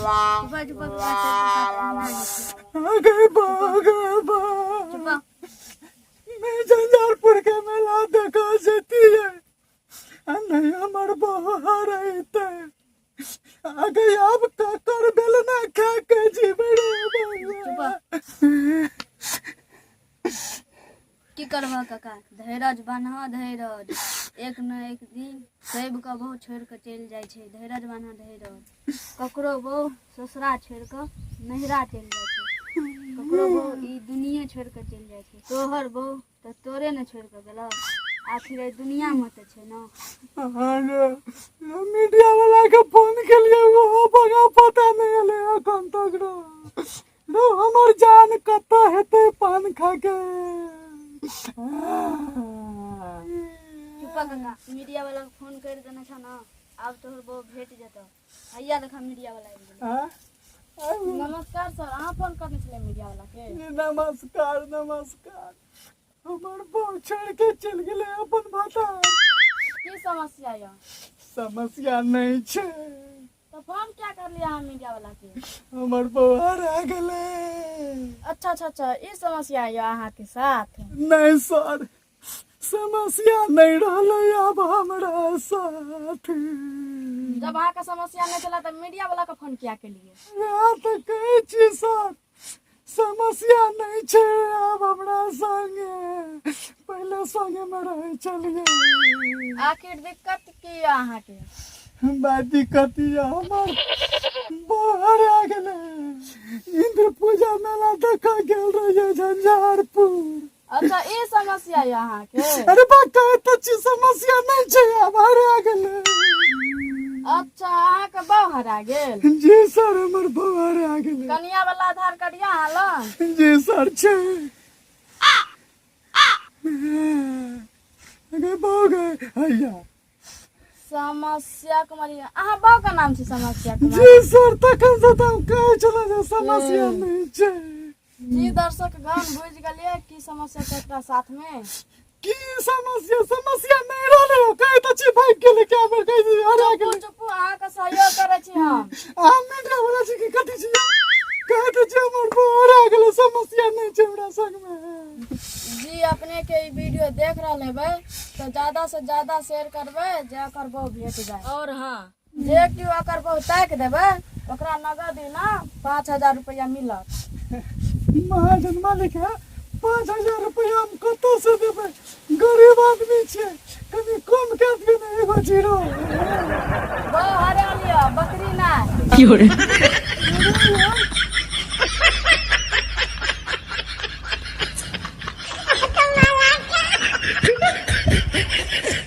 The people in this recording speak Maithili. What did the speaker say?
चुपा चुपा कका सबके साथ एहिना होइ छै। आगे बा आगे बा चुपा मैं झंझारपुर के मेला देखा जतियै आ नहीं हमर बहू हरैते आगे आब ककर बेलना खा के जीबै रे बौआ। की करबह काका धैरज बान्ह धैरज एक न एक दिन सबके बहु छोड़ि कऽ चलि जाइ छै धैरज बान्ह धैरज ककरो बहु ससुरा छोड़ि कऽ नैहरा चलि जाइ छै ककरो बहु ई दुनिये छोड़ि कऽ चलि जाइ छै तोहर बहु तऽ तोरे ने छोड़ि कऽ गेलौ आखिर एहि दुनियामे तऽ छै ने। अरे मीडिया वाला के फोन केलिए ओहो बगा पता नहीं एलै एखन तक रो रो हमर जान कतऽ हेतै पान खा के। चुप काका, मीडिया वाला के फोन करि देने छौ ने, आब तोहर बहु भेट जेतौ। हैया देखा, मीडिया वाला आबि गेलै। आँ? आबि गेलै। नमस्कार सर, अहाँ फोन करने छलियै मीडिया वाला के? जी नमस्कार, नमस्कार। हमर बहु छोड़ के चलि गेलै अपन भाता। की समस्या यऽ? समस्या नहीं छै। तऽ फोन क्या करलियै अहाँ मीडिया वाला के? हमर बौआ हरा गेलै। अच्छा अच्छा अच्छा, ई समस्या यऽ अहाँके साथ? नहीं सर, समस्या नहीं रहलै आब हमरा साथ। जब अहाँके समस्या नहि छलै तऽ मीडिया वाला के फोन किया केलियै? वएह तऽ कहै छी सर, समस्या नहीं छै आब हमरा संगे, पहिले संगे मे रहै छलियै। आखिर दिक्कत की यऽ अहाँके? बा दिक्कत यऽ, हमर बाहर आ गेलै। इंद्र पूजा मेला देखऽ गेल रहियै झंझारपुर। अच्छा, ई समस्या यऽ अहाँके? अरे बा, कहै तऽ छी समस्या नहि छै आब, हरा गेलै। अच्छा, अहाँके बहु हरा गेल? जी सर, हमर बहू हरा गेलै। कनिया वाला आधार कार्ड यऽ अहाँ लग? जी सर, छै। अगे बहु गए हैया। समस्या कुमारी, अहाँ बहु के नाम छी समस्या कुमारी? जी सर, तखन से तऽ हम कहै छलहुँ जे समस्या नहि छै। जी दर्शक गण, बुझि गेलियै की समस्या छै एकरा साथ में? की समस्या? समस्या नहि रहलै हो, कहै तऽ छी भागि गेलै। क्या बेर कहै छी हरा चुपू गेलै। चुपू, अहाँके सहयोग करै छी हम। अहाँ मीडिया वाला छी कि कथी छी? कहै तऽ छी हमर बहू हरा गेलै, समस्या नहि छै हमरा संगमे। जी अपने के ई वीडियो देख रहल हेबै तऽ ज्यादा से ज्यादा शेयर करबै जे ओकर बहु भेट जाए। और हाँ, जे केओ ओकर बहु ताकि देबै ओकरा नगद इनाम 5000 रुपया मिलत। महाजन मालिक है, 5000 रुपया हम कतऽ से देबै? गरीब आदमी छियै, कनि कम कए दियौ ने एगो जीरो। बहु हरा लिअ, बकरी नहि।